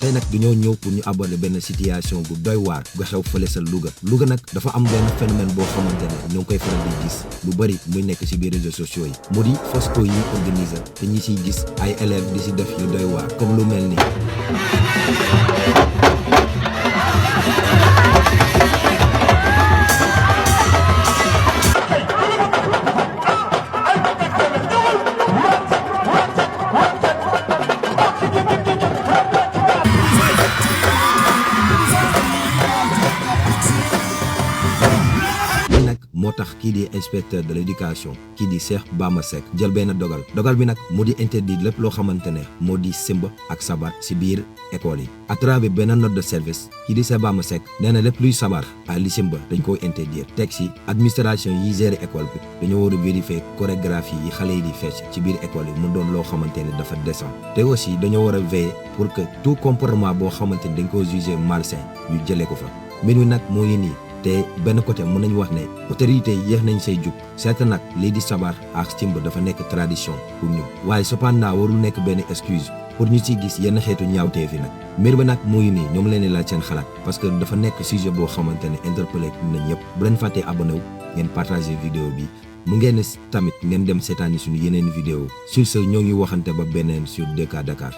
tey nag dañoo ñëw pour ñu aborder benn situation bu doy waar gu xew fële sa Louga nag dafa am benn phénomène boo xamante ne ñoo ngi koy faral di gis lu bëri muy nekk ci biir réseaux sociaux yi mu di Fosco yi organiser te ñi ciy gis ay élèves di ci def yu doy waar comme lu mel ni moo tax kii di inspecteur de l'éducation kii di Cheikh Bamba Seck jël benn dogal bi nag moo di interdire lépp loo xamante ne moo di simba ak sabar ci biir école yi à travers benn note de service kii di Cheikh Bamba Seck nee na lépp luy sabar ak li simba dañ koy interdire teg ci administration yi gérer école bi dañoo war a vérifier chorégraphie yi xale yi di fecc ci biir école yi mu doon loo xamante ne dafa décent te aussi dañoo war a veiller pour que tout comportement boo xamante ne dañ ko juger malsain ñu jëlee ko fa mbir mi nag moo ngi nii te benn côté mën nañu wax ne autorité yi yéex nañ say jug certes nag lii di sabar ak simba dafa nekk tradition pour ñu waaye cependant warul nekk benn excuse pour ñu ciy gis yenn xeetu ñaawtee fi nag mbir bi nag mu ngi nii ñoom leen di laaj seen xalaat parce que dafa nekk sujet boo xamante ne interpellé nañ ñëpp bu leen fàttee abonné wu ngeen partagé vidéo bi mu ngeen tamit ngeen dem seetaani suñu yeneen vidéo sur ce ñoo ngi waxante ba beneen sur 2K Dakar